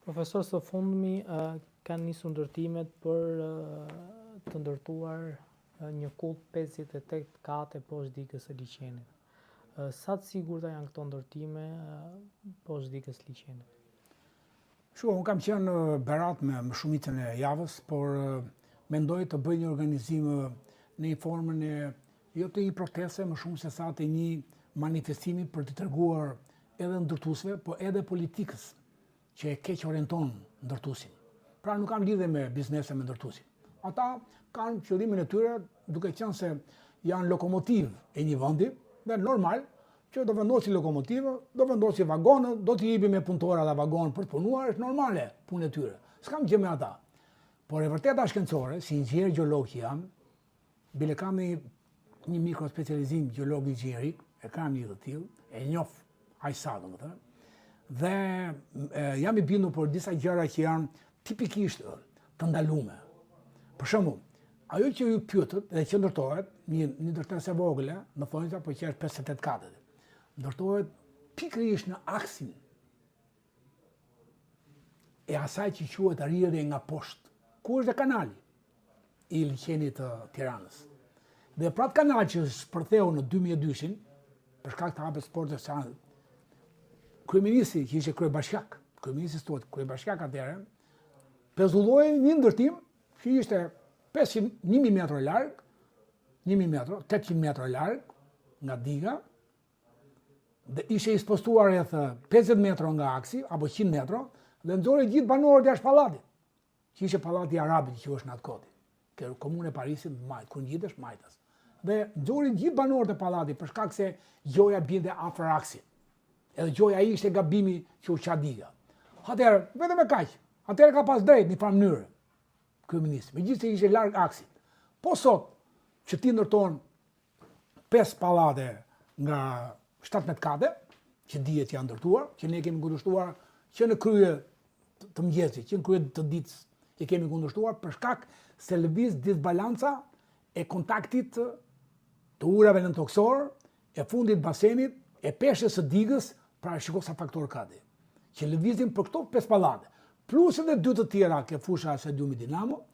Profesor, së fundmi kanë nisur ndërtimet për të ndërtuar një kullë 58 kate poshtë digës së liqenit. Sa të sigurta janë këto ndërtime poshtë digës së liqenit? Shiko, unë kam qenë në Berat me më shumicën e javës, por mendoj të bëj një organizim në një formën e jo të një proteste, më shumë se sa të një manifestimi për të treguar edhe ndërtuesve, po edhe politikës që e keqorienton ndërtuesin. Pra nuk kam lidhje me biznese me ndërtuesin. Ata kanë qëllimin e tyre duke qenë se janë lokomotivë e një vendi dhe normal që do vendosi lokomotivë, do vendosi vagonë, do t'i jepi me punëtorë ata vagonë për të punuar, është normale punë e tyre. S'kam gjë me ata. Por e vërteta shkencore, si inxhinier gjeolog që jam, bile kam një, një mikrospecializim gjeolog inxhinierik, e kam një të tillë, e njoh aq sa domethënë. Dhe e, jam i bindur për disa gjëra që janë tipikisht të ndalume. Për shembull, ajo që ju pyetët dhe që ndërtohet, një një ndërtesë e vogël, në thonjza, po që është 58 kate. Ndërtohet pikërisht në aksin e asaj që quhet rrjedhje nga poshtë. Ku është dhe kanali i liqenit të Tiranës. Dhe pra atë kanal që shpërtheu në 2002-shin, për shkak të hapjes së portës së Tiranës, kryeministri që ishte kryebashkiak, kryeministri thuhet kryebashkiak atëherë, pezulloi një ndërtim që ishte 500 1000 metra larg, 1000 metra, 800 metra larg nga diga, dhe ishte i spostuar rreth 50 metra nga aksi apo 100 metra dhe nxori gjithë banorët jashtë pallatit. Që ishte pallati i Arabit që është në atë kohë. Ke komuna e Parisit në majt, kur ngjitesh majtas. Dhe nxori gjithë banorët e pallatit për shkak se gjoja binte afër aksit. Edhe gjoja ishte gabimi që u ça diga. Atëherë, vetëm e kaq. Atëherë ka pas drejt në një farë mënyrë. Kryeministri, megjithëse ishte larg aksit. Po sot që ti ndërton 5 pallate nga 17 kate, që dihet që janë ndërtuar, që ne kemi kundërshtuar që në krye të mëngjesit, që në krye të ditës, i kemi kundërshtuar për shkak se lëviz disbalanca e kontaktit të ujërave nëntokësor, e fundit basenit, e peshës së digës, pra shiko sa faktor ka ti, që lëvizin për këto 5 pallate, plus edhe dy të tjera ke fusha e stadiumit Dinamo,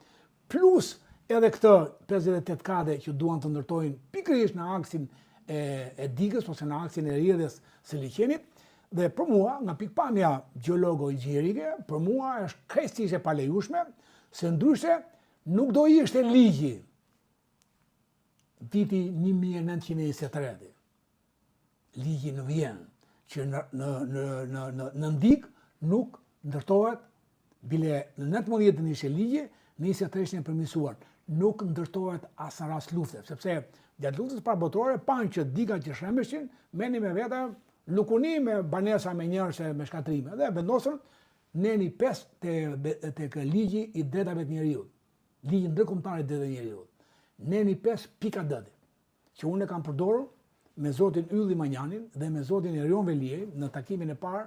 Plus edhe këtë 58 kate që duan të ndërtojnë pikërisht në aksin e, e digës ose në aksin e rrjedhjes së liqenit, dhe për mua, nga pikëpamja gjeologo-inxhinierike, për mua është krejtësisht e palejushme, se ndryshe nuk do ishte ligji viti 1923. Ligji në Vjenë, që në, në, në, në, në, në digë nuk ndërtohet, bile në 19 ishte ligji, në 23 e përmirësuar, nuk ndërtohet as në rast lufte, sepse gjatë luftës parë botërore panë që digat që shembeshin, merrnin me vete lukuni me banesa me njerëz e me shkatërrime dhe vendosën neni 5 te tek ligji i drejtave të njeriut, ligji ndërkombëtar i drejtave të njeriut. Neni 5 pika D. që unë e kam përdorur me zotin Ylli Manjanin dhe me zotin Erion Veliaj në takimin e parë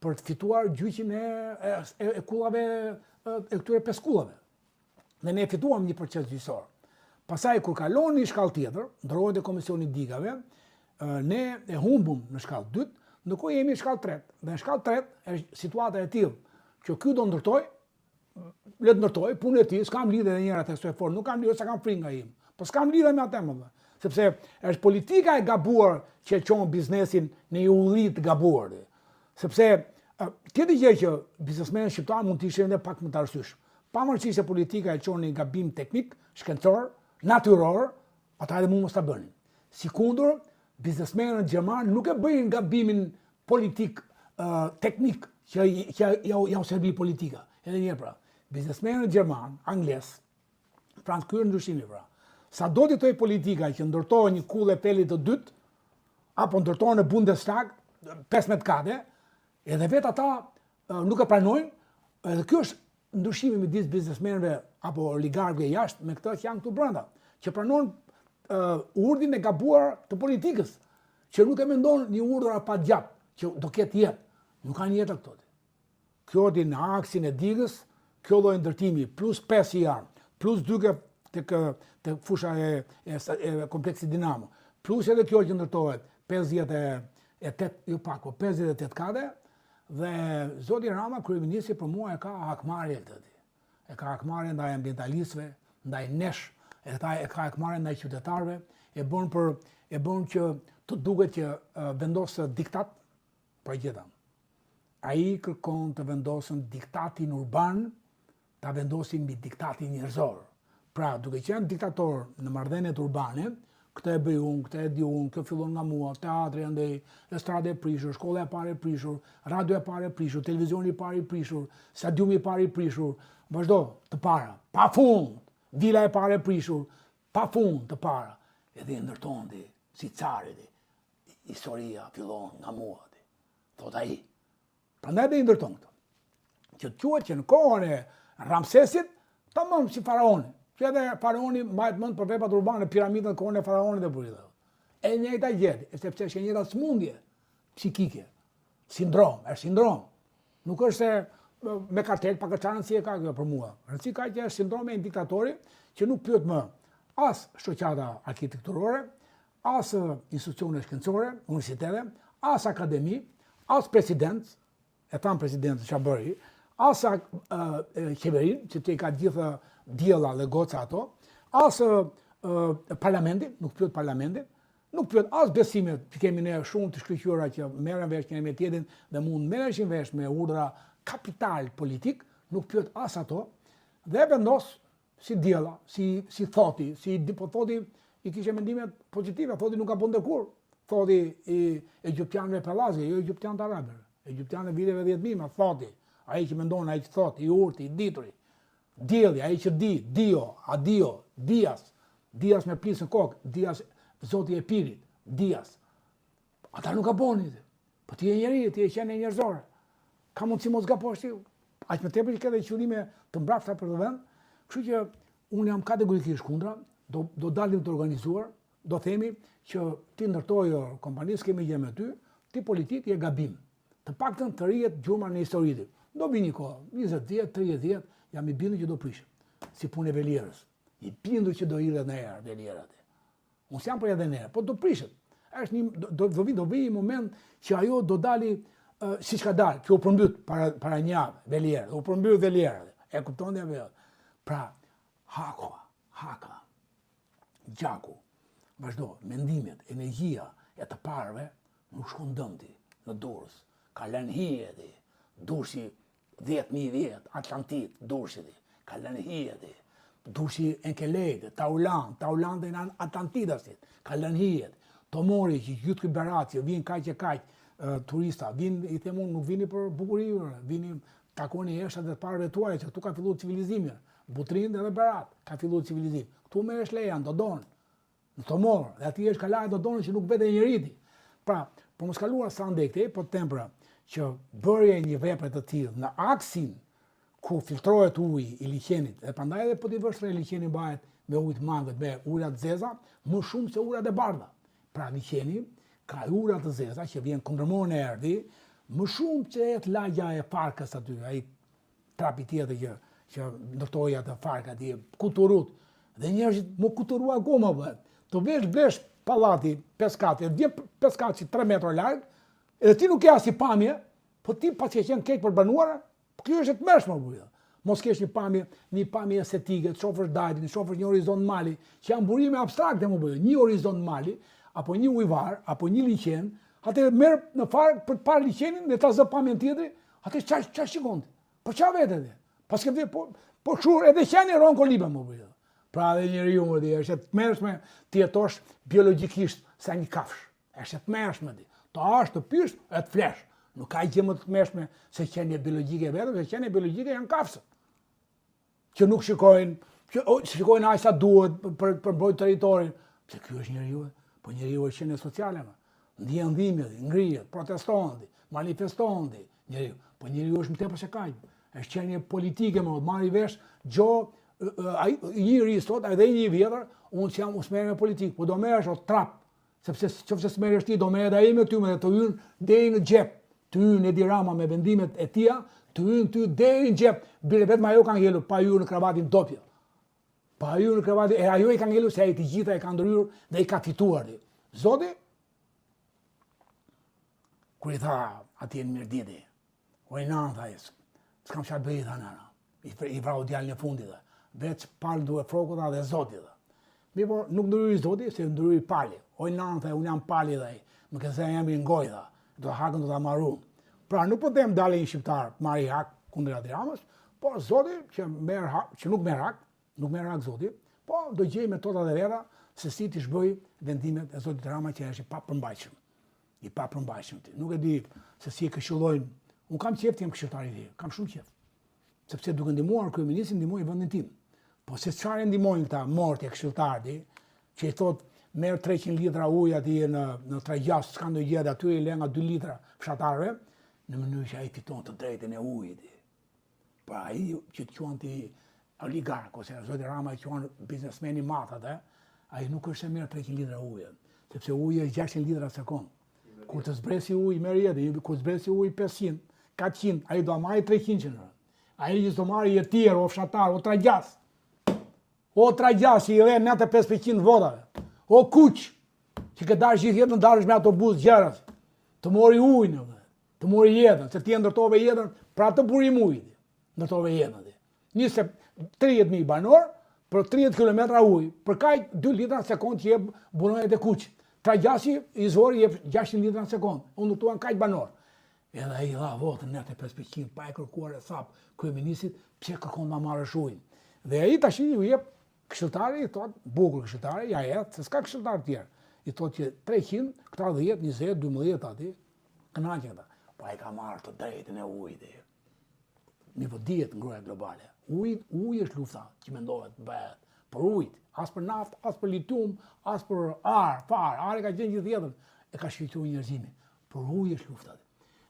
për të fituar gjyqin e, e, e, e kullave e këtyre pesë kullave. Dhe ne fituam një proces gjyqësor. Pastaj kur kalon një shkallë tjetër, ndërrohet e komisioni i digave, ne e humbum në shkallë dytë, ndërkohë jemi në shkallë tretë. Dhe në shkallë tretë është situata e tillë që ky do ndërtoj, le të ndërtoj, punë e tij, s'kam lidhje edhe njëra theksoj fort, nuk kam lidhje, se kam frikë nga ai. Po s'kam lidhje me atë më. Sepse është politika e gabuar që e çon biznesin në një ulli të gabuar. Sepse tjetër gjë që biznesmenët shqiptarë mund të ishin edhe pak më të arsyeshëm. Pavarësisht se politika e çon në një gabim teknik, shkencor, natyror, ata edhe mund mos ta bënin. Sikundër biznesmenët gjermanë nuk e bëjnë gabimin politik teknik që që ja ja u servi politika. Edhe një herë pra, biznesmenët gjermanë, anglez, pra ky është ndryshimi pra. Sa do t'i thojë politika që ndërtohet një kullë e Efelit të dytë, apo ndërtohen në Bundestag 15 kate, edhe vetë ata nuk e pranojnë, edhe kjo është ndryshimi midis biznesmenëve apo oligarkëve jashtë me këta që janë këtu brenda, që pranon uh, urdhrin e gabuar të politikës, që nuk e mendon një urdhër afatgjatë, që do ketë jetë. Nuk kanë jetë këto. Kjo di në aksin e digës, kjo lloj ndërtimi plus 5 janë, plus duke tek tek fusha e e, e kompleksit Dinamo, plus edhe kjo që ndërtohet 58, jo pak, po 58 kate. Dhe zoti Rama, kryeministri për mua e ka hakmarrje këtë. E ka hakmarrje ndaj ambientalistëve, ndaj nesh, e ka e ka hakmarrje ndaj qytetarëve, e bën për e bën që të duket që vendos diktat, po e gjeta. Ai kërkon të vendosën diktatin urban ta vendosin mbi diktatin njerëzor. Pra, duke qenë diktator në marrëdhëniet urbane, këtë e bëj unë, këtë e di unë, kjo fillon nga mua, teatri andej, estrada e prishur, shkolla e parë e prishur, radio e parë e prishur, televizioni i parë i prishur, stadiumi i parë i prishur, vazhdo, të para, pa fund, vila e parë e prishur, pa fund të para, edhe i ndërton ti, si cari ti, historia fillon nga mua ti, thot ai, Prandaj dhe i ndërton këto. Që të quhet që në kohën e Ramsesit, tamam si faraoni. Që edhe faraoni mbahet mend për veprat urbane, piramidën në kohën e faraonit e bëri. E njëjta gjë, sepse është e njëjta sëmundje psikike. Sindrom, është sindrom. Nuk është se me kartel pa kartel rëndësi e ka kjo për mua. Rëndësi ka që është sindromi e një diktatori që nuk pyet më as shoqata arkitekturore, as institucione shkencore, universitete, as akademi, as president, e thamë presidentin që bëri, as qeverinë, që të i ka gjithë djella dhe goca ato, as parlamentin, nuk pyet parlamentin, nuk pyet as besimet që kemi ne shumë të shkëlqyera që merren vesh njëri me tjetrin dhe mund merreshin vesh me urdhra kapital politik, nuk pyet as ato, dhe vendos si Diella, si si Thoti, si po Thoti i kishte mendimet pozitive, Thoti nuk gabonte kurrë. Thoti i egjiptianëve pellazgë, jo egjiptianët arabëve. Egjiptianët e viteve 10000, ma Thoti, ai që mendon, ai që thot, i urti, i dituri. Dielli, ai që di, Dio, Adio, Dias, Dias me plis në kokë, Dias zoti i Epirit, Dias. Ata nuk gabonin. Po ti je njeri, ti je qenie njerëzore. Ka mundësi mos gabosh ti. Aq më tepër që ke dhe qëllime të mbrapshta për këtë vend. Kështu që unë jam kategorikisht kundra, do do dalim të organizuar, do themi që ti ndërtoj kompani, s'kemi gjë me ty, ti politik je gabim. Të paktën të rrihet gjurma në histori. Do vi një kohë, 20 vjet, 30 vjet, jam i bindur që do prishet. Si punë e Velierës. I bindur që do hidhet në erë Veliera. Unë s'jam për edhe në erë, po do prishet. Është një do do do vi do vi një moment që ajo do dali uh, siç ka dalë, që u përmbyt para para një javë, Veliera, u përmbyt Veliera. E kupton ti apo jo? Pra, haka, haka, gjaku, vazhdo, mendimet, energjia e të parëve nuk shkon dëm ti në Durrës. Ka lënë hije ti, Durrësi 10.000 vjet, Atlantit, Durrësi, ka lënë hije ti. Durrësi Enkelejt, Taulant, Taulant e Atlantidasit, ka lënë hije. Tomori që gjithë ky Berat që vijnë kaq e kaq turista, vijnë, i them unë, nuk vini për bukuri, vini takoni eshtrat e të parëve tuaj, që këtu ka filluar civilizimi. Butrint edhe Berat ka filluar civilizimi. Këtu merresh leja në Dodonë, Në Tomor, dhe aty është kalaja e Dodonës që nuk vete njeri ti. Pra, po mos kaluar sa andej këtej, po të them pra, që bërja e një vepre të tillë në aksin ku filtrohet uji i liqenit, dhe prandaj edhe po t'i vësh re liqeni mbahet me ujë të mangët, me ujëra të zeza, më shumë se ujërat e bardha. Pra liqeni ka ujëra të zeza që vjen kundërmon erdhi, më shumë që jetë lagja e Farkës aty, ai trapi tjetër që që ndërtoi atë Farkë atje, kuturut. Dhe njerëzit më kuturu akoma bëhet. Të vesh blesh pallati 5 kate, vjen 5 kate 3 metra larg, edhe ti nuk ke asnjë pamje, po ti paske qenë keq për banuar, po kjo është e tmerrshme po. Mos kesh një pamje, një pamje estetike, të shofësh dajtin, të shofësh një horizont mali, që janë burime abstrakte më bëjë, një horizont mali, apo një ujëvar, apo një liqen, atëherë merr në Farkë për të parë liqenin dhe ta zë pamjen tjetër, Atë ça ça shikon ti? Po ça vete ti? Pas ke po po kështu edhe qeni rron koliba më bëj. Pra edhe njeriu më di, është e tmerrshme të jetosh biologjikisht sa një kafshë. Është e tmerrshme ti. Të hash, të pish e të flesh. Nuk ka gjë më të tmerrshme se qenie biologjike vetëm, se qenie biologjike janë kafshët. Që nuk shikojnë, që o, shikojnë aq sa duhet për për mbrojtur territorin. Pse ky është njeriu? Po njeriu është qenie sociale më. Ndjen dhimbje, ngrihet, proteston, manifeston njeriu. Po njeriu është më tepër se kaq. Është qenie politike më, marri vesh gjo ai një ri sot, edhe një i vjetër, unë s'jam unë s'merrem me politikë, po do merresh o trap, sepse qoftë se s'merresh ti, do merret ai me ty, me të hyn deri në xhep. Të hyn Edi Rama me vendimet e tija, të hyn ty deri në xhep. Bile vetëm ajo ka ngelur pa hyrë në krevatin dopjo. Pa hyrë në krevatin, e ajo i ka ngelur se ai të gjitha e ka ndërhyrë dhe i ka fituar. Zoti, kur i tha atje në Mirditë. Oj nanë, tha, s'kam çfarë bëj, tha nana. I, i vrau djalin e fundit, tha. Veç Pal Ndue Froku, tha, dhe Zoti, tha. Mirëpo, nuk ndërhyri Zoti, se ndërhyri Pali. Oj nanë, tha, unë jam Pali, tha, më ke zënë emrin n'gojë, tha. Do hakun do ta marr unë. Pra, nuk po them dali një shqiptar, marri hak kundër Edi Ramës, por Zoti që, merr hak, që nuk merr hak, nuk merr hak Zoti, po do gjejë metodat e veta se si t'i zhbëjë vendimet e Zotit Rama që është i papërmbajtshëm. I papërmbajtshëm ti. Nuk e di se si e këshillojnë. Unë kam qejf të jem këshilltar i tij, kam shumë qejf. Sepse duke ndihmuar kryeministrin ndihmoj vendin tim. Po se çfarë e ndihmojnë këta mortje këshilltarë ti, që i thot merr 300 litra ujë atje në në Tragjas, s'ka ndonjë gjë aty i lë nga 2 litra fshatarëve, në mënyrë që ai fiton të drejtën e ujit. Pra ai që të quan ti oligark, ose zoti Rama e quan biznesmen i madh atë, ai nuk është se merr 300 litra ujë, sepse uji është 600 litra sekond. Kur të zbresi uji merr jetë, kur të zbresi uji 500, 400, ai do marrë 300 që në. Ai që do marrë je tjerë, o fshatar, o tragjas. O tragjas që i dhe 95% votave. O kuq, që ke dashë gjithë jetën dalësh me autobus gjëras. Të mori ujin, Të mori jetën, se ti e ndërtove jetën, pra të burim ujit, ndërtove jetën ti. 30.000 banorë, për 30 km ujë, për kaq 2 litra në sekond që jep buronjat e Kuqit. Tragjasi i zori jep 600 litra në sekond, u ndërtuan kaq banorë. Edhe ai dha votën 95% pa e kërkuar hesap kryeministrit, pse kërkon ta marrësh ujin. Dhe ai tash ju jep këshilltari i thot, bukur këshilltari, ja hedh, se s'ka këshilltar të tjerë. I thot që 300, këta 10, 20, 12 aty, Kënaqen këta. Po ai ka marrë të drejtën e ujit. Mirëpo dihet ngrohja globale. Uji, uji është lufta që mendohet bëhet. Për ujit, as për naftë, as për litium, as për ar, far, ari ka qenë gjithë jetën, e ka shfrytëzuar njerëzimi. Për ujë është lufta.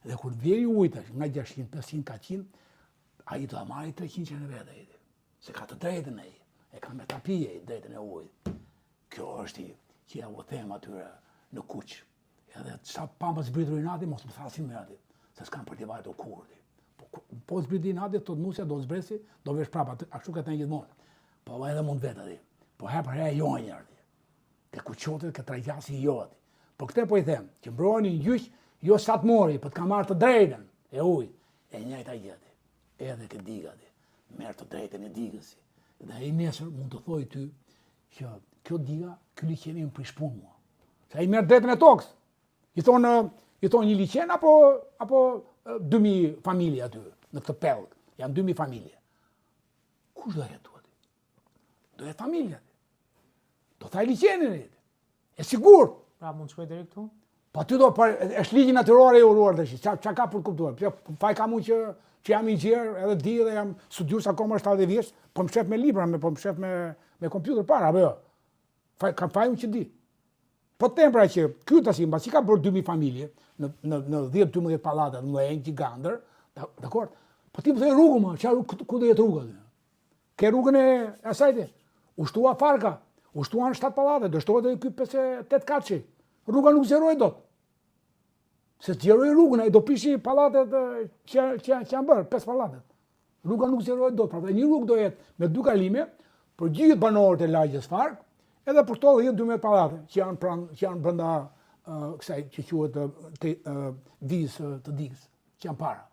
Dhe kur të vijë uji tash nga 600, 500, 400, ai do ta marrë 300 që në vetë ai. Se ka të drejtën ai, e ka me tapi ai drejtën e ujit. Kjo është i që ja u them atyre në kuq. Edhe sa pa më zbritur inati, mos më thërrasin më aty, se s'kam për t'i vajtur kurrë. Po, po zbriti inati, thotë nusja, do zbresi, do vesh prapa, ashtu ka thënë gjithmonë. Po edhe mund vetë aty. Po herë për herë jo një aty. Te kuqotët, ke tragjasi jo aty. Po këtë po i them, që mbroheni në gjyq, jo sa të mori, po të ka marrë të drejtën e ujit. E njëjta gjë aty. Edhe ke diga aty. Merr të drejtën e digës. Dhe ai nesër mund të thojë ty që kjo diga, ky liqeni më prish punë mua. Se ai merr drejtën e tokës. I thonë, i thonë një liqen apo apo 2000 familje aty në këtë pellg. Janë 2000 familje. Kush do jetë aty? Do jetë familja. Do thaj liqenin e E sigurt. Pra mund të shkoj deri këtu? Po aty do, po është ligji natyror i uruar tash. Ça ça ka për të kuptuar? Pse faj kam unë që që jam inxhinier, edhe di dhe jam studiues akoma 70 vjeç, po më shef me libra, me po më shef me me kompjuter para apo jo? Faj kam faj unë që di. Po them pra që ky tash mbasi ka bërë 2000 familje në në në 10-12 pallate të mëdha gjigandër, dakor? Po ti më thoj rrugën më, çfarë ku, ku do jetë rruga? Ke rrugën e asaj ti. U shtua Farka, u shtuan 7 pallate, do shtohet edhe ky 58 katëshi. Rruga nuk zgjerohet dot. Se zgjeroi rrugën, ai do pishi pallatet që që që janë bërë, pesë pallatet. Rruga nuk zgjerohet dot, pra një rrugë do jetë me dy kalime për gjithë banorët e lagjes Farkë, edhe për këto 10-12 pallate që janë pranë që janë brenda uh, kësaj që quhet të uh, vijës të digës, që janë para.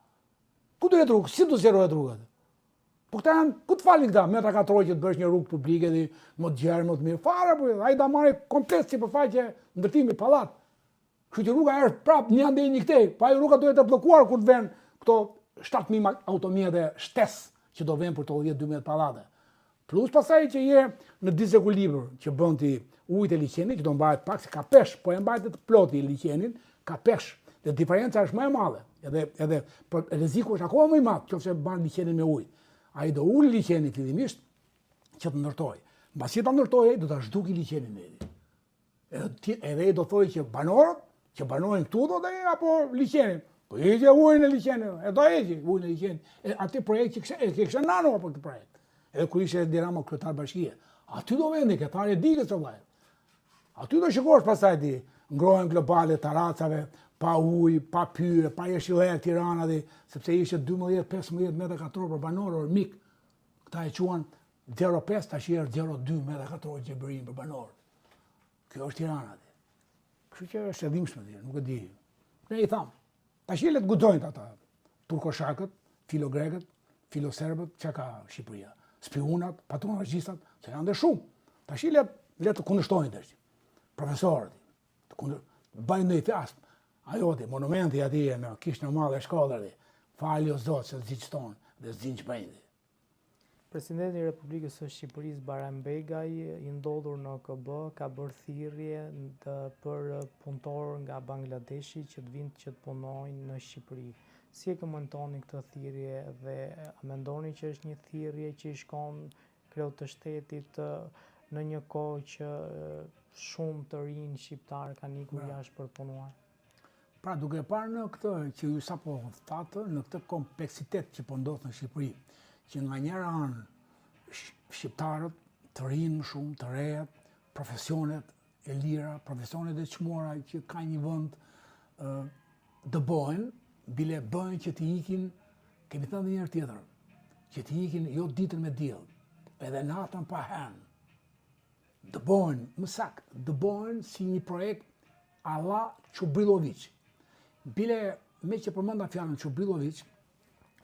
Ku do jetë rrugë? Si do zgjerohet rruga? Po këta janë, ku të falin këta, metra katror që të bësh një rrugë publike dhe më të gjerë, më të mirë, fare, po, ai do marrë komplet sipërfaqe ndërtimi pallat. Kështu që rruga është prap një andej një këtej, po ajo rruga do jetë e bllokuar kur të vijnë këto 7000 automjete shtesë që do vijnë për këto 10-12 pallate. Plus pastaj që je në dizekuilibër që bën ti ujët e liqenit që do mbahet pak se ka peshë, po e mbajte të plotë liqenin, ka peshë. Dhe diferenca është më e madhe. Edhe edhe për rreziku është akoma më i madh nëse mban liqenin me ujë. Ai do ulë liqenin fillimisht që të ndërtojë. Mbasi ta ndërtojë, do ta zhduki liqenin e Edhe ti edhe do thojë që banorët që banojnë këtu do të apo liqenin. Po heqe ujin e liqenit, e do heqi ujin e liqenit. E atë projekt që kishe, e kishe nano apo këtë projekt. Edhe kur ishte Edi Rama kryetar bashkie. Aty do vendi ke tharje digës o vllai. Aty do shikosh pastaj ti ngrohjen globale tarracave, pa ujë, pa pyje, pa jeshillëk Tirana dhe sepse ishte 12-15 metra katror për banor or mik. Këta e quan 0,5 tash është 0,2 metra katror gjelbërim për banor. Kjo është Tirana. Kështu që është e dhimbshme ti, nuk e di. Ne i tham. Tash le të guxojnë ata. Turkoshakët, filogrekët, filoserbët, ça ka Shqipëria? Spiunat, patronazhistat, se janë dhe shumë. Tashi le, le të kundërshtojnë tash. Profesorët, të kundër, bëjnë ndonjë fjalë. Ajo ti, monumenti atje në kishën e madhe Shkodër, fali o Zot se s'di ç'thonë dhe s'dinë ç'bëjnë. Presidenti i Republikës së Shqipërisë, Bajram Begaj, i ndodhur në OKB, ka bërë thirrje për punëtorë nga Bangladeshi që të vijnë që të punojnë në Shqipëri. Si e komentoni këtë thirrje dhe a mendoni që është një thirrje që i shkon kreut të shtetit në një kohë që shumë të rinj shqiptarë kanë ikur jashtë për të punuar? Pra duke parë në këtë që ju sapo thatë, në këtë kompleksitet që po ndodh në Shqipëri, që nga njëra anë shqiptarët të rinj më shumë, të rejat, profesionet e lira, profesionet e çmuara që ka një vend dëbohen, bile bëhen që t'i ikin, kemi thënë dhe një herë tjetër, që t'i ikin jo ditën me diell, edhe natën pa hënë. Dëbohen, më saktë, dëbohen si një projekt alla Çubrilloviç. Bile, meqë përmenda fjalën Çubrilloviç,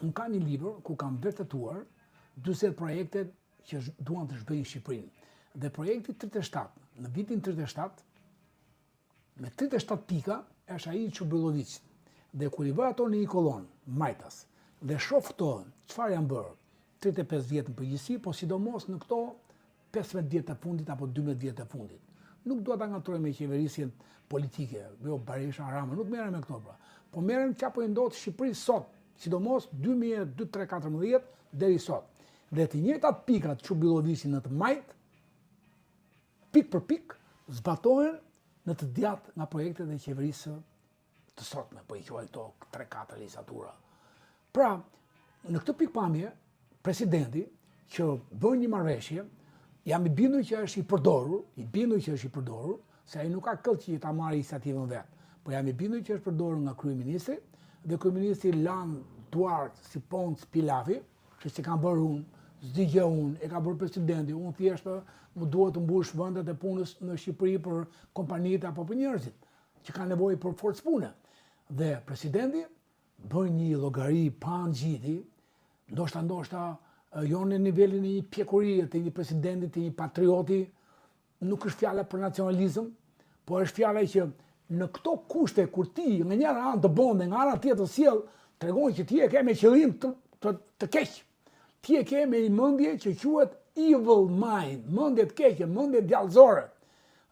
unë kam një libër ku kam vërtetuar 40 projekte që duan të zhbëjnë Shqipërinë. Dhe projekti 37, në vitin 37, me 37 pika, është ai i Çubrilloviçit. Dhe kur i vë ato në një kolonë, majtas, dhe shoh këto, çfarë janë bërë, 35 vjet në përgjithësi, po sidomos në këto 15 vjet të fundit apo 12 vjet të fundit. Nuk dua ta ngatërroj me qeverisjen politike, jo Berisha, Rama, nuk merrem me këto pra. Po merrem çfarë po i ndodh Shqipërisë sot, sidomos 2002, 3, 14 deri sot. Dhe të njëjtat pika të Çubrilloviçit në të majtë, pikë për pikë, zbatohen në të djathtë nga projektet e qeverisë të sotme, po i quaj këto 3-4 legjislatura. Pra, në këtë pikëpamje, presidenti që bën një marrëveshje, jam i bindur që është i përdorur, i bindur që është i përdorur, se ai nuk ka këllë që ta marrë iniciativën vetë, po jam i bindur që është përdorur nga kryeministri, dhe kryeministri lan duart si ponc pilafi, që s'e kam bërë unë, s'di gjë unë, e ka bërë presidenti, unë thjesht më duhet të mbush vendet e punës në Shqipëri për kompanitë apo për njerëzit që kanë nevojë për forcë pune. Dhe presidenti bën një llogari pa ngjiti, ndoshta ndoshta jo në nivelin e një pjekurie të një presidenti, të një patrioti, nuk është fjala për nacionalizëm, po është fjala që në këto kushte kur ti nga njëra anë dëbon dhe nga ana tjetër sjell, tregon që ti e ke me qëllim të të, të keq. Ti e ke me një mendje që quhet evil mind, mendje të keqe, mendje djallëzore.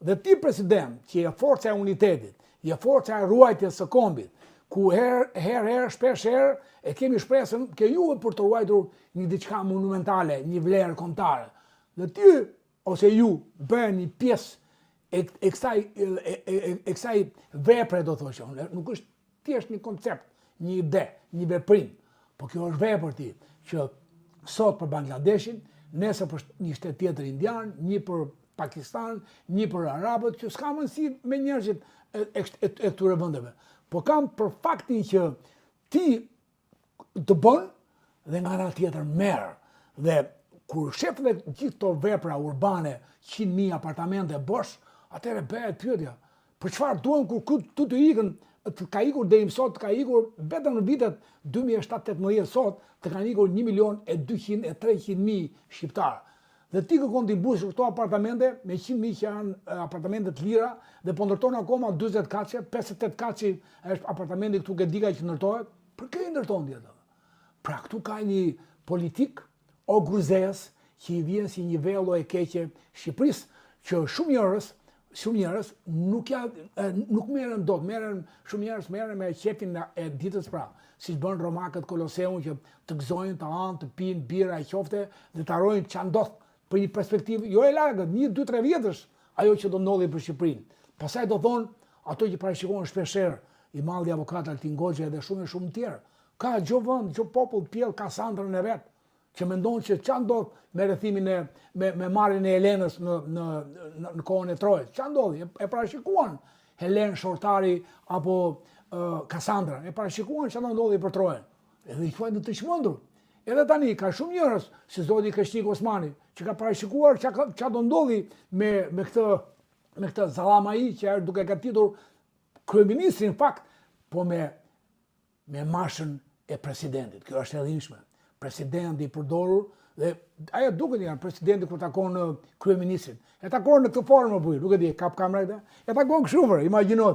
Dhe ti president, që je forca e unitetit, je forca e ruajtjes së kombit, ku herë herë herë shpesh herë e kemi shpresën ke juve për të ruajtur një diçka monumentale, një vlerë kombëtare. Dhe ti ose ju bëheni pjesë e, e kësaj e, e, e, e kësaj vepre do thoshë unë, nuk është thjesht një koncept, një ide, një veprim, po kjo është vepër ti, që sot për Bangladeshin, nesër për një shtet tjetër indian, një për Pakistan, një për arabët, që s'ka mundësi me njerëzit e, e, e, e këtyre vendeve. Po kam për faktin që ti dëbon dhe nga ana tjetër merr. Dhe kur shef dhe gjithë këto vepra urbane, 100.000 apartamente bosh, atëherë bëhet pyetja, për çfarë duhen kur këtu të ikën, të ka ikur deri më sot, të ka ikur vetëm në vitet 2007-18 sot, të kanë ikur 1 milion e 200 e 300 mijë shqiptarë. Dhe ti kërkon t'i mbushësh këto apartamente me 100 mijë që janë apartamente të lira dhe po ndërton akoma 40 katëshe, 58 katëshe është apartamenti këtu ke diga që ndërtohet, për kë i ndërton ti ato? Pra këtu ka një politikë ogurzezë që i vjen si një vello e keqe Shqipërisë, që shumë njerëz, shumë njerëz nuk ja nuk merren dot, merren shumë njerëz merren me qejfin e ditës pra, siç bën romakët Koloseun që të gëzojnë, të hanë, të pinë birra e qofte dhe të harrojnë ça ndodh për një perspektivë jo e largët, 1 2 3 vjetësh ajo që do ndodhi për Shqipërinë. Pastaj do thonë ato që parashikojnë shpeshherë i madhi avokat Altin Goxhaj dhe shumë e shumë të tjerë. Ka çdo vend, çdo popull pjell Kasandrën e vet, që mendon që ça ndodh me rrethimin e me me marrjen e Helenës në në në, në kohën e Trojës. Ça ndodhi? E, e parashikuan Helen Shortari apo uh, Kasandra. E parashikuan ça do ndodhi për Trojën. Edhe i quajtën të çmendur. Edhe tani ka shumë njerëz si zoti Kreshnik Osmani që ka parashikuar ça ça do ndodhi me me këtë me këtë zallamai që është duke gatitur kryeministrin në fakt, po me me mashën e presidentit. Kjo është e dhimbshme. Presidenti i përdorur dhe ajo duket janë presidenti kur takon kryeministrin. E takon në këtë formë apo nuk e di, kap kamera këtë. E takon kështu më, imagjino.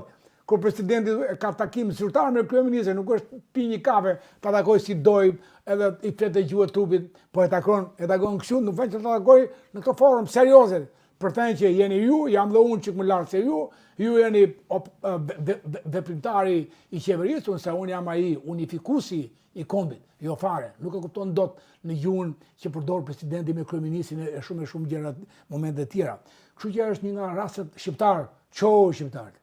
Kur presidenti e ka takim zyrtar me kryeministrin, nuk është pi një kafe, ta takoj si doj, edhe i flet e gjuhë trupit, po e takon, e takon kështu, në vend që ta takoj në këtë formë serioze. Për të thënë që jeni ju, jam dhe unë çik më lart se ju, ju jeni veprimtari i qeverisë, unë se unë jam ai unifikuesi i kombit. Jo fare, nuk e kupton dot në gjuhën që përdor presidenti me kryeministrin e shumë e shumë gjëra momente të tjera. Kështu që është një nga rastet shqiptar, çohu shqiptar.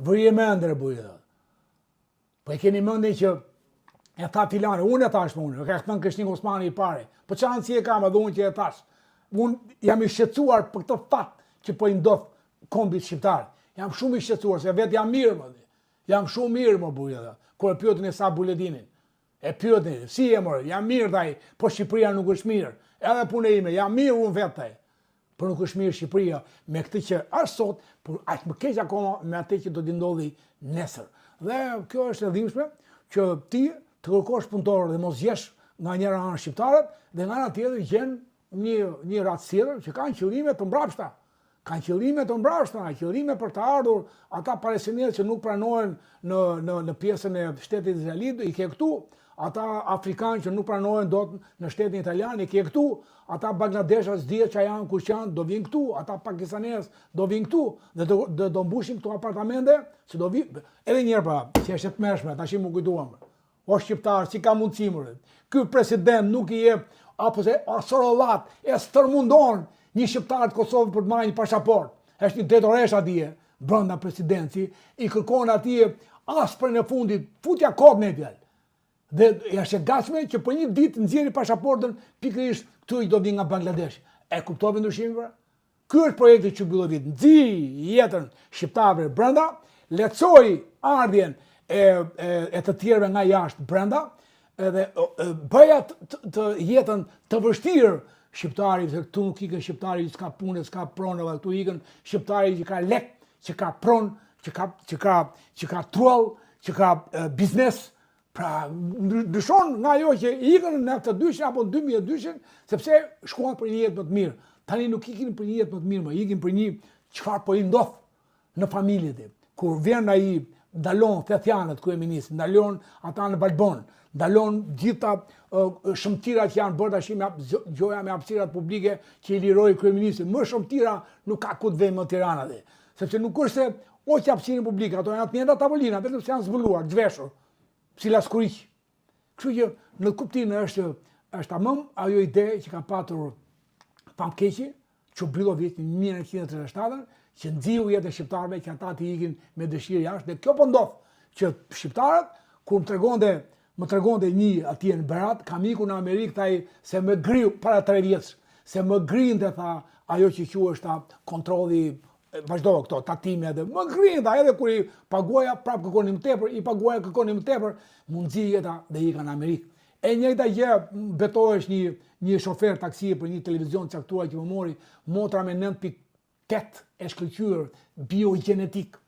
Vërje mend re bujë. Po e keni mendin që e tha filani, unë e thash më unë, e ka thënë Kreshnik Osmani i pari. Po çfarë rëndësie e kam edhe unë që e thash. Unë jam i shqetësuar për këtë fat që po i ndodh kombit shqiptar. Jam shumë i shqetësuar se vetë jam mirë më. Jam shumë mirë më burrë edhe. Kur e pyetën e sa Buledinin. E pyetën, si je more? Jam mirë tha ai, po Shqipëria nuk është mirë. Edhe punë ime, jam mirë unë vetë tha ai. Por nuk është mirë Shqipëria me këtë që është sot, por aq më keq akoma me atë që do t'i ndodhi nesër. Dhe kjo është e dhimbshme që ti të kërkosh punëtorë dhe mos gjesh nga njëra anë shqiptarët dhe nga ana tjetër gjen një një racë tjetër që kanë qëllime të mbrapshta. Kanë qëllime të mbrapshta, qëllime për të ardhur ata palestinezë që nuk pranohen në në në pjesën e shtetit izraelit, i ke këtu, ata afrikanë që nuk pranohen dot në shtetin italian, i ke këtu, ata bangladeshas s'dihet ça janë, kush janë, do vinë këtu, ata pakistanezë do vinë këtu dhe do do, do mbushin këto apartamente, se do vinë edhe një herë pra, që është e tmerrshme, tash m'u kujtuam. O shqiptar, si ka mundësi more? Ky president nuk i jep apo se a sorollat e stërmundon një shqiptar të Kosovës për të marrë një pasaportë. Është një drejtoresh atje brenda presidenci, i kërkon atje asprën e fundit, futja kot me fjalë. Dhe është e gatshme që për një ditë nxjerri pasaportën pikërisht këtu i do vi nga Bangladesh. E kuptove ndryshimin pra? Ky është projekti Çubrilloviç, nxi jetën shqiptarëve brenda, lehtësoi ardhjen e, e, e të tjerëve nga jashtë brenda, edhe bëja të, të jetën të vështirë shqiptarit, se këtu nuk ikën shqiptari që s'ka punë, s'ka pronë, dhe këtu ikën shqiptari që ka lek, që ka pronë, që ka që ka që ka truall, që ka biznes, Pra, ndryshon nga ajo që ikën në 92 apo në 2002 sepse shkuan për një jetë më të mirë. Tani nuk ikin për një jetë më të mirë, më ikin për një çfarë po i ndodh në familje ti. Kur vjen ai ndalon thethjanët kryeministri, ndalon ata në Valbonë, ndalon gjitha uh, shëmtira që janë bërë tash me gjoja me hapësirat publike që i liroi kryeministri. Më shëmtira nuk ka ku të vejë më Tirana dhe. Sepse nuk është se o që hapësirën publike, ato janë të njëjta tavolina, vetëm se janë zbuluar, zhveshur, si laskurik. Kështu që në kuptim është është tamam ajo ide që ka patur famkeqi, Çubrilloviç në 1937 që nxiu jetën e shqiptarëve që ata të ikin me dëshirë jashtë dhe kjo po ndodh që shqiptarët kur më tregonte më tregonte një atje në Berat, kam ikur në Amerikë tha ai se më griu para 3 vjetësh, se më grinte tha ajo që quhet tha kontrolli vazhdo këto tatime dhe më grinte tha edhe kur i paguaja prapë kërkonin më tepër, i paguaja kërkonin më tepër, m'u nxi jeta dhe ika në Amerikë. E njëjta gjë betohesh një një shofer taksie për një televizion të caktuar që më mori motra me 9.8 e shkëlqyer biogjenetik.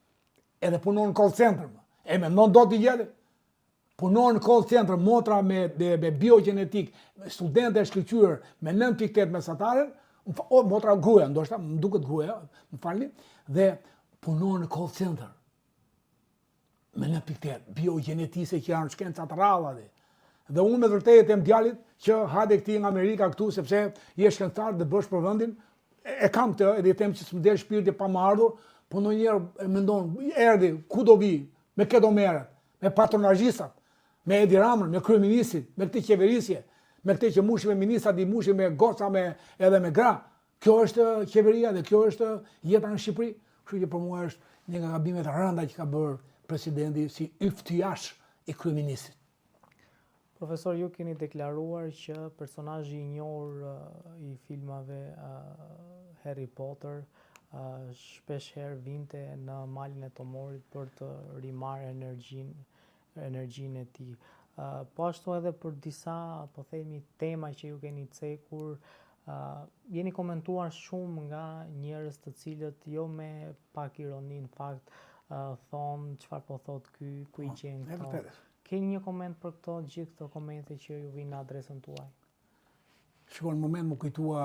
Edhe punon në call center. E mendon dot ti gjë? Punon në call center motra me me, me biogjenetik, studente e shkëlqyer me 9.8 mesataren, o motra gruaja, ndoshta më duket gruaja, më falni, dhe punon në call center me 9.8, biogjenetiste që janë shkenca të rralla dhe. Dhe unë me vërtetë them djalit që hajde këti nga Amerika këtu sepse je shkencëtar dhe bësh për vendin, e kam këtë edhe i them që s'më del shpirti pa më ardhur, po ndonjëherë e mendon, erdhi, ku do vi, me kë do merret, me patronazhistat, me Edi Ramën, me kryeministrin, me këtë qeverisje, me këtë që mushi me ministrat, i mushi me goca me edhe me gra. Kjo është qeveria dhe kjo është jeta në Shqipëri. Kështu që për mua është një nga gabimet e rënda që ka bërë presidenti si yftiash i kryeministrit. Profesor, ju keni deklaruar që personazhi i njohur i filmave Harry Potter shpesh herë vinte në malin e Tomorit për të rimarrë energjinë energjinë e tij. Po ashtu edhe për disa, po themi, tema që ju keni cekur, jeni komentuar shumë nga njerëz të cilët jo me pak ironi në fakt thonë çfarë po thotë ky, ku i po, gjen këto. Keni një koment për këto gjithë këto komente që ju vijnë në adresën tuaj? Shiko, në moment m'u kujtua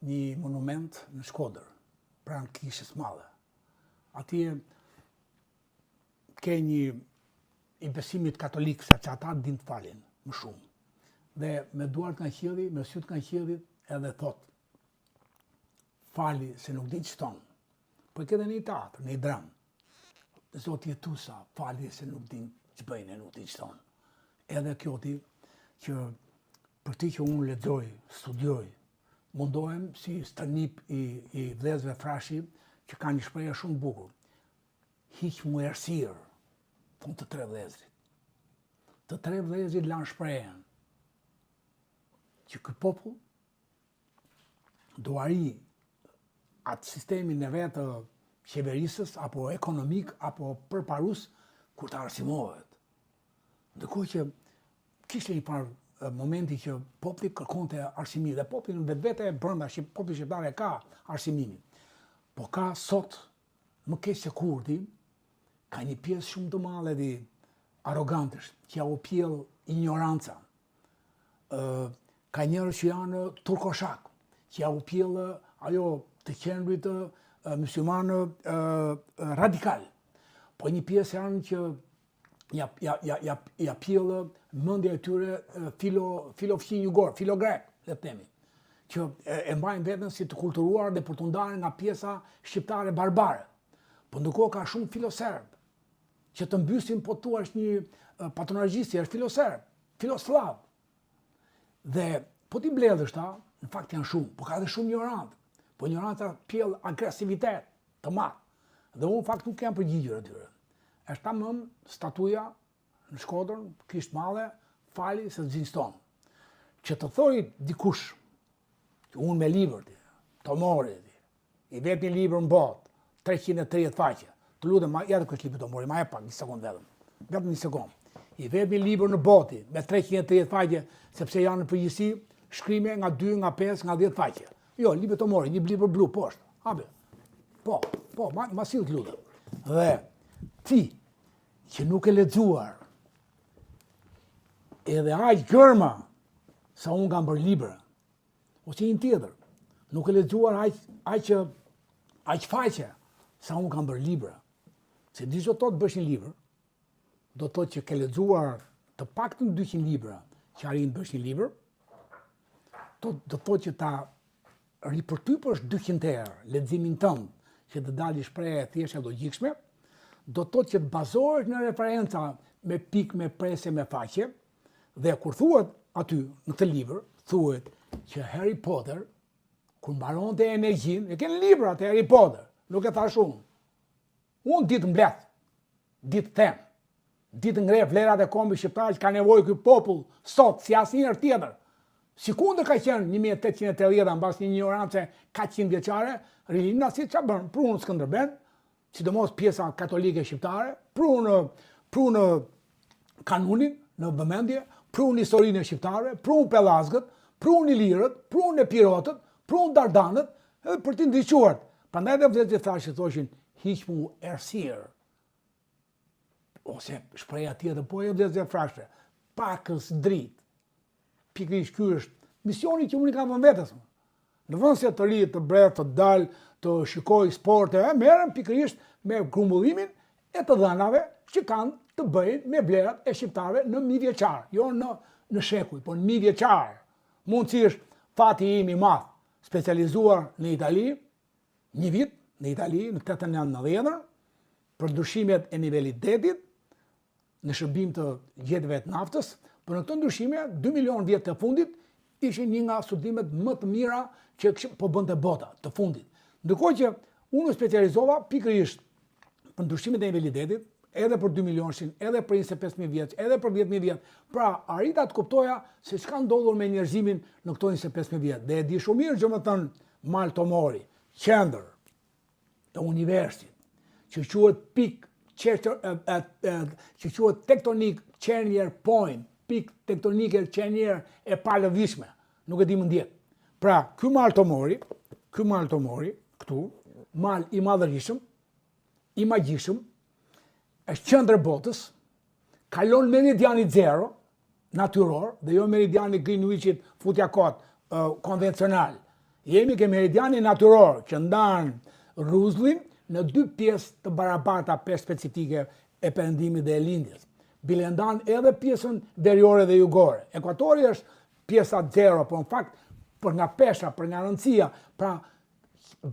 një monument në Shkodër, pranë kishës madhe. Atje ke një i besimit katolik, sepse ata dinë të falin më shumë. Dhe me duart nga qielli, me sytë nga qielli, edhe thot, fali se nuk din ç'thonë. Po e ke dhe në një teatr, në një dramë. Zoti jetusa, fali se nuk din ç'bëjnë, nuk din ç'thonë. Edhe kjo ti, që për ti që unë lexoj, studioj, mundohem si stërnip i, i vëllezërve Frashëri, që kanë një shprehje shumë bukur. Hiqmu errësirë, thonë të tre vëllezërit. Të tre vëllezërit lanë shprehjen që ky popull do arrijë atë sistemin e vet qeverisës, apo ekonomik, apo përparues, kur të arsimohet. Ndërkohë që kishte një farë momenti që populli kërkonte arsimim, dhe populli në vetvete brenda, populli shqiptar e ka arsimimin. Po ka sot, më keq se kurrë, ka një pjesë shumë të madhe di arrogantësh, që ja u pjell injoranca, ka njerëz që janë turkoshak, që ja u pjell ajo të qenurit muslimanë radikal. Po një pjesë janë që ja, ja, ja, ja, ja pjell mendja e tyre filo, filo fqinj jugor, filo grek, le të themi, që e, e mbajnë veten si të kulturuar dhe për t'u ndarë nga pjesa shqiptare barbare. Po ndërkohë ka shumë filoserb, që të mbysin po thua është një patronazhist, është filoserb, filosllav. Dhe po t'i mbledhësh ta, në fakt janë shumë, po ka dhe shumë injorantë. Po injoranca pjell agresivitet të madh. Dhe unë në fakt nuk jam përgjigjur atyre. Është tamam statuja në Shkodër, kishë të madhe, fali se s'dinë ç'thonë. Që të thojë dikush, që unë me libër, Tomori, I vetmi libër në botë, 330 faqe. Të lutem, ma ja ku është libri Tomori, ma jep pak një sekondë vetëm. Vetëm një sekondë. I vetmi libër në botë me 330 faqe, sepse janë në përgjithësi shkrime nga 2, nga 5, nga 10 faqe. Jo, libri Tomori, një libër blu poshtë. Hape. Po, po, ma, ma sill të lutem. Dhe ti që nuk e lexuar edhe aq gërma sa unë kam bërë libra, Ose një tjetër, nuk e lexuar aq aq aq faqe sa unë kam bërë libra. Se di ç'do të thotë bësh një libër, do të thotë që ke lexuar të paktën 200 libra që arrin të bësh një libër, do të thotë që ta ripërtypësh 200 herë leximin tënd, që të dalë shprehje e thjeshtë e logjikshme, do të thotë që të bazohesh në referenca me pikë, me presje, me faqe, Dhe kur thuhet aty në këtë libër, thuhet që Harry Potter kur mbaronte energjinë, e ke në libër atë Harry Potter, nuk e thashë unë. Unë di të mbledh, di të them, di të ngre vlerat e kombit shqiptar që ka nevojë ky popull sot si asnjëherë tjetër. Sikundër ka qenë 1880 mbas një injorance 400 vjeçare, rilindasit ça bënë, prunë Skënderben, sidomos pjesa katolike shqiptare, prunë prunë kanunin në vëmendje, prunë historinë e shqiptarëve, prunë pellazgët, prunë ilirët, prunë epirotët, prunë dardanët, edhe për t'i ndriçuar. Prandaj dhe vëllezërit Frashëri thoshin hiqmu errësirë. Ose shprehja tjetër, po e vëllezërve Frashëri, pakës dritë. Pikërisht ky është misioni që unë i kam vënë vetes. Në vend se të rri, të bredh, të dal, të shikoj sporte, e merrem pikërisht me grumbullimin e të dhënave që kanë të bëjnë me vlerat e shqiptarëve në mijëvjeçar, jo në në shekuj, por në mijëvjeçar. Mundësisht fati im i madh, specializuar në Itali, një vit në Itali në 89 për ndryshimet e nivelit detit, në shërbim të gjetjeve të naftës, por në këto ndryshime, 2 milion vjet të fundit, ishin një nga studimet më të mira që po bënte bota të fundit. Ndërkohë që unë u specializova pikërisht për ndryshimet e nivelit detit, edhe për 2 milionëshin, edhe për 25.000 vjet, edhe për 10.000 vjet. Pra, arrita të kuptoja se çka ndodhur me njerëzimin në këto 25.000 vjet. Dhe e di shumë mirë që me thënë Mal Tomori, qendër, e universit, që quhet pik që quhet tectonic Chenier Point, pik tektonike Chenier e palëvizshme. Nuk e di më ndjek. Pra, ky mal Tomori, ky mal Tomori, këtu, mal i madhërishëm, i magjishëm, është qendër e botës, Kalon meridiani zero, natyror, dhe jo meridiani Greenwichit futja kot, konvencional. Jemi ke meridiani natyror, që ndan rruzullin në dy pjesë të barabarta peshë specifike e perëndimit dhe e lindjes. Bile ndan edhe pjesën veriore dhe jugore. Ekuatori është pjesa zero, por në fakt për nga pesha, për nga rëndësia, pra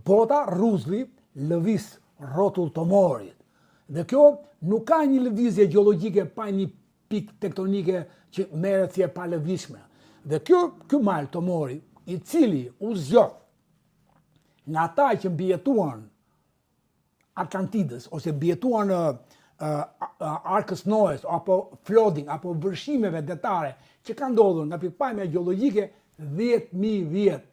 bota rruzulli lëviz rrotull Tomorit. Dhe kjo nuk ka një lëvizje gjeologjike pa një pikë tektonike që merret si e palëvizshme. Dhe kjo, ky mal Tomori, i cili u zgjodh nga ata që mbijetuan Atlantidës ose mbijetuan në Arkës Noes apo flooding apo vërshimeve detare që ka ndodhur nga pikëpamja gjeologjike 10.000 vjet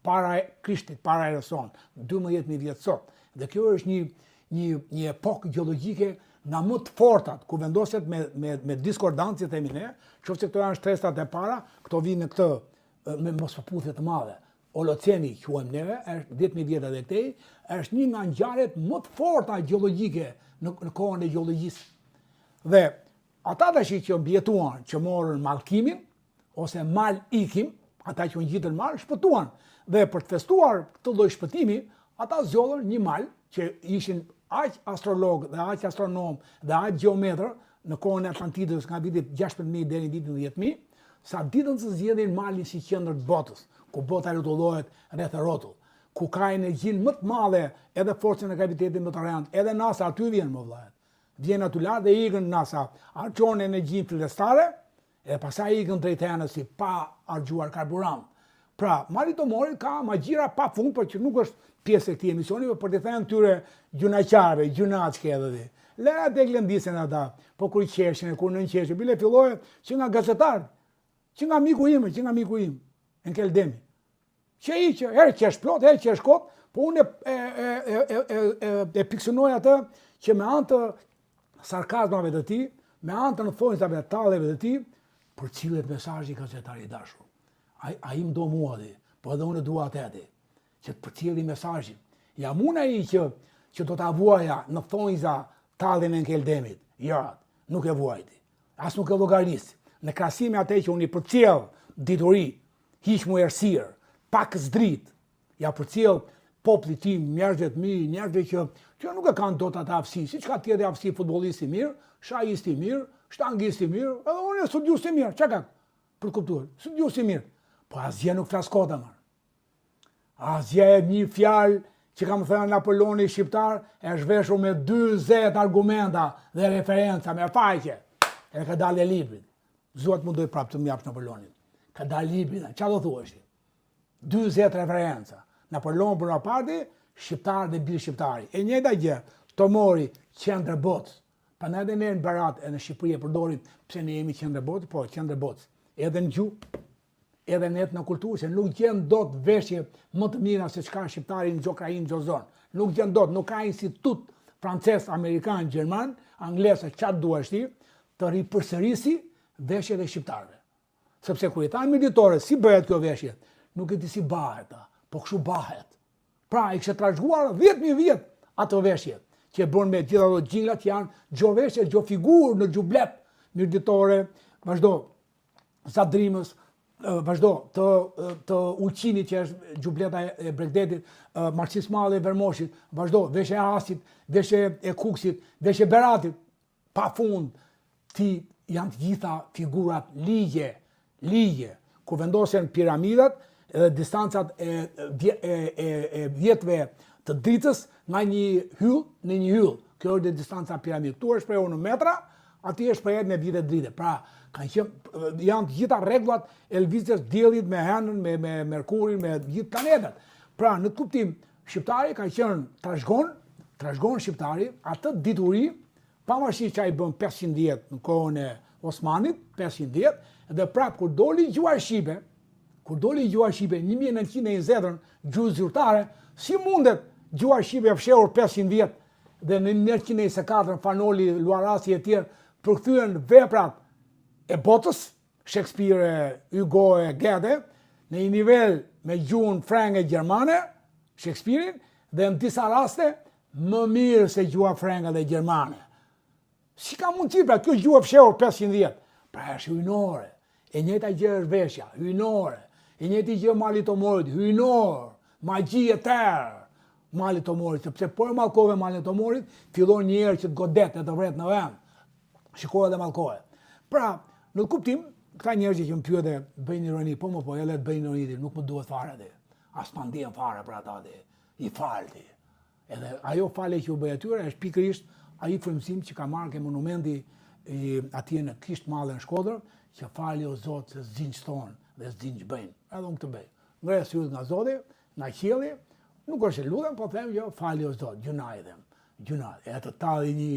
para Krishtit, para erës sonë, 12.000 vjet sot. Dhe kjo është një një një epokë gjeologjike nga më të fortat, ku vendoset me me me diskordancë, si themi ne, qoftë se këto janë shtresat e para, këto vijnë në këtë me mospërputhje të madhe. Holoceni, quajmë neve, është 10.000 vjet edhe këtej, është një nga ngjarjet më të forta gjeologjike në, në kohën e gjeologjisë. Dhe ata tashi që mbijetuan, që morën mallkimin, ose mal ikim, ata që u ngjitën mal, shpëtuan. Dhe për të festuar këtë lloj shpëtimi, ata zgjodhën një mal që ishin aq astrologë dhe aq astronomë dhe aq gjeometër në kohën e Atlantidës nga viti 16.000 deri në vitin 10.000, sa ditën të zgjedhin malin si qendër të botës, ku bota rrotullohet rreth e rrotull, ku ka energjinë më të madhe edhe forcën e gravitetit më të rëndë, edhe NASA aty vjen më vëlla. Vjen aty lart dhe ikën NASA, harxhon energjinë fillestare, Edhe pastaj ikën drejt hënës si pa harxhuar karburant. Pra, Mali Tomorit ka magjira pa fund, por që nuk është pjesë e këtij emisioni, por për t'i thënë këtyre gjynahqarëve, gjynahçke edhe ti. Lëra të glendisen ata, po kur qeshin e kur nënqeshin, bile filloje që nga gazetarët, që nga miku im, që nga miku im, Enkel Demi. Që i që herë qesh plot, herë qesh kot, po unë e, e, e, e, e, e, e pikësynoj atë që me anë të sarkazmave të tij, me anë të në thonjzave të talljeve të tij, përcillet mesazhi gazetar i dashur. Ai, ai më do mua dhe, po edhe unë e dua atë atë, që të përcjelli mesazhin. Jam unë ai që, që do ta vuaja në thonjza talljen e Enkel Demit. Jo, nuk e vuajti. As nuk e llogaris. Në krahasim me atë që unë i përcjell dituri, hiq mu errësirë, pak zdrit, ja përcjell popullit tim, njerëzve të mi, njerëzve që që nuk e kanë dot atë aftësi, siç ka tjetri aftësi futbollist i mirë, shahist i mirë, shtangist i mirë, edhe unë studiues i mirë, çka ka? Për të kuptuar, studiues i mirë. Po asgjë nuk flas kot amë. Asgjë e një fjalë që kam thënë Napoleoni shqiptar, është veshur me 40 argumenta dhe referenca me faqe. Edhe ka dalë e librit. S'dua të mundoj prapë të më japësh Napoleonin. Ka dalë libri, çfarë do thuash ti? 40 referenca. Napoleon Bonaparte, shqiptar dhe bir shqiptari. E njëjta gjë, Tomori, qendër e botës. Prandaj edhe ne në Berat e në Shqipëri e përdorim pse ne jemi qendër e botës, po qendër e botës. Edhe në gjuhë, edhe në etnokulturë, se nuk gjen dot veshje më të mira se çka shqiptari në çdo krahinë, në çdo zonë. Nuk gjen dot, nuk ka institut francez, amerikan, gjerman, anglez, ça të duash ti, të ripërsërisi veshjet e shqiptarëve. Sepse kur i thanë mirditore, si bëhet kjo veshje? Nuk e di si bëhet, po kështu bëhet. Pra, i kishte trashëguar 10.000 vjet ato veshje, që e bën me gjithë ato xhinglat që janë çdo veshje, çdo figurë në xhublet mirditore, vazhdo, Zadrimës, vazhdo, të, të Ulqinit që është xhubleta e Bregdetit, Malësisë Madhe e Vermoshit, vazhdo, veshje e Hasit, veshje e Kukësit, veshje e Beratit, pa fund, ti janë të gjitha figurat ligje, ligje, ku vendosen piramidat dhe distancat e, e, e, e vjetëve të dritës nga një hyll në një hyll. Kjo është dhe distanca piramidë. Këtu është shprehur në metra, aty është shprehur me vite drite. Pra, kanë qenë janë të gjitha rregullat e lëvizjes diellit me hënën, me me Merkurin, me gjithë planetet. Pra, në kuptim, shqiptari ka qenë trashëgon, trashëgon shqiptari atë dituri Pavarësisht që ai bën 500 vjet në kohën e Osmanit, 500 vjet, dhe prapë kur doli gjuha shqipe, kur doli gjuha shqipe 1920-ën, gjuhë zyrtare, si mundet gjuha shqipe e fshehur 500 vjet dhe në 1924 Fan Noli, Luarasi e tjerë përkthyen veprat e botës, Shakespeare, Hugo e Goethe, në një nivel me gjuhën frenge gjermane, Shakespeare-in, dhe në disa raste më mirë se gjuha frenge dhe gjermane. Si ka mundësi pra, kjo gjuhë e fshehur 500 vjet? Pra është hyjnore. E njëjta gjë është veshja, hyjnore. E njëjta gjë mali i Tomorit, hyjnor. Magji e tërë. Mali i Tomorit, sepse po e mallkove malin e Tomorit, fillon një erë që të godet e të vret në vend. Shikoje dhe mallkoje. Pra, në kuptim, këta njerëz që më pyet e bëjnë ironi, po më po, edhe të bëjnë ironi, nuk më duhet fare dhe. As pa ndjen fare për ata dhe. I fal ti. Edhe ajo falje që u bëj atyre është pikërisht ai frymëzim që ka marrë ke monumenti i atje në Kishë të Madhe në Shkodër, që fali o Zot se s'dinë ç'thonë dhe s'dinë ç'bëjnë. Edhe unë këtë bëj. Ngre sytë nga Zoti, nga qielli, nuk është e lutem, po them jo, fali o Zot, gjynah i them. Gjynah. E të talli një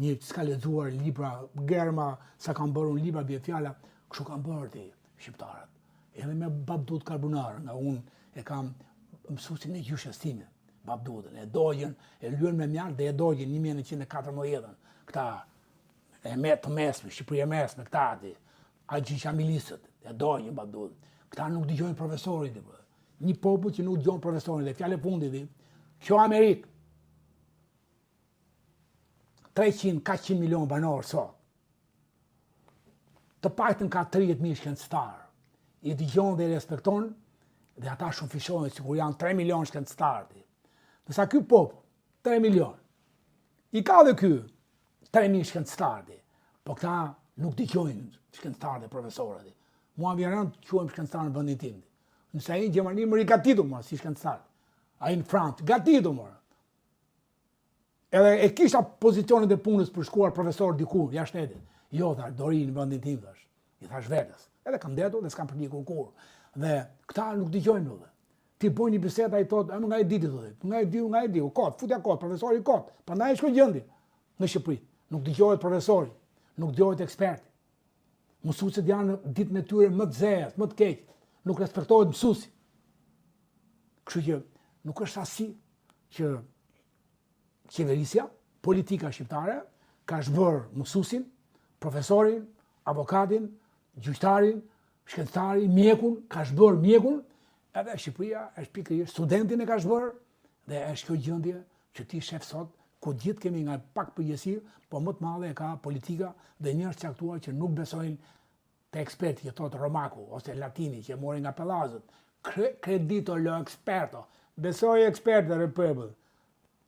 një që s'ka lexuar libra, germa, sa kam bërë unë libra, bie fjala, kështu kanë bërë ti shqiptarët. Edhe me Babë Dudë Karbunarën, nga unë e kam mësuesin e gjyshes time, Babë Dudën, e dogjën, e lyen me mjaltë dhe e dogjën 1914-ën. Këta e me të mesme, Shqipëri e mesme, këta ati, Haxhiqamilistët, e dogjën Babë Dudën. Këta nuk dëgjojnë profesorin, dhe, një popull që nuk dëgjon profesorin, dhe fjalë e fundit, dhe, kjo Amerikë, 300, 400 milion banorë sot, Të paktën ka 30.000 shkencëtarë. I dëgjon dhe i respekton dhe ata shumëfishohen sikur janë 3 milion shkencëtarë. Ndërsa ky popull, 3 milion, i ka dhe ky 3.000 shkencëtarë, po këta nuk dëgjojnë shkencëtarë dhe profesorët. Mua vjen rëndë të quhem shkencëtar në vendin tim. Nëse ai në Gjermani më gatitu më si shkencëtar. Ai në Francë gatitu më. Edhe e kisha pozicionet e punës për shkuar profesor diku, jashtë shtetit. Jo, thash, do rri në vendin tim, thash. I thash vetes. Edhe kam ndenjtur dhe s'kam përndjekur kurrë. Dhe këta nuk dëgjojnë më. Ti bën një bisedë ai thotë, "Më nga e di ti thotë. Nga e di, nga e di, kot, futja kot, profesori kot. Prandaj është kjo gjendje në Shqipëri. Nuk dëgjohet profesori, nuk dëgjohet eksperti. Mësuesit janë në ditën e tyre më të zezë, më të keq. Nuk respektohet mësuesi. Kështu që nuk është rastësi që qeverisja, politika shqiptare, ka zhbërë mësuesin, profesorin, avokatin, gjyqtarin, shkencëtarin, mjekun, ka zhbërë mjekun, edhe Shqipëria është pikërisht studentin e ka zhbërë, dhe është kjo gjendje që ti shef sot, ku gjithë kemi nga pak përgjegjësi, po më të madhe e ka politika dhe njerëz të caktuar që nuk besojnë te eksperti që thotë Romaku ose Latini që e mori nga Pellazët, credito lo esperto, besoj ekspertëve re popull,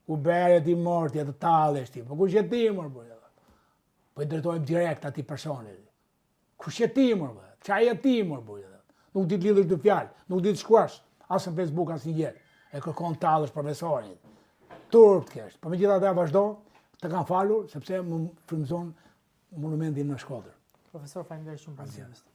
u bere ti morti e të tallesh ti, po kush je ti mor po, po i drejtohem direkt atij personit, kush je ti mor, po, ça je ti mor, po, nuk di të lidhësh dy fjalë, nuk di të shkruash, as në Facebook, as në gjë, e kërkon tallësh profesorin, turp të kesh, po megjithatë vazhdo, të kam falur, sepse më frymëzon monumenti në Shkodër. Profesor, faleminderit shumë për intervistën.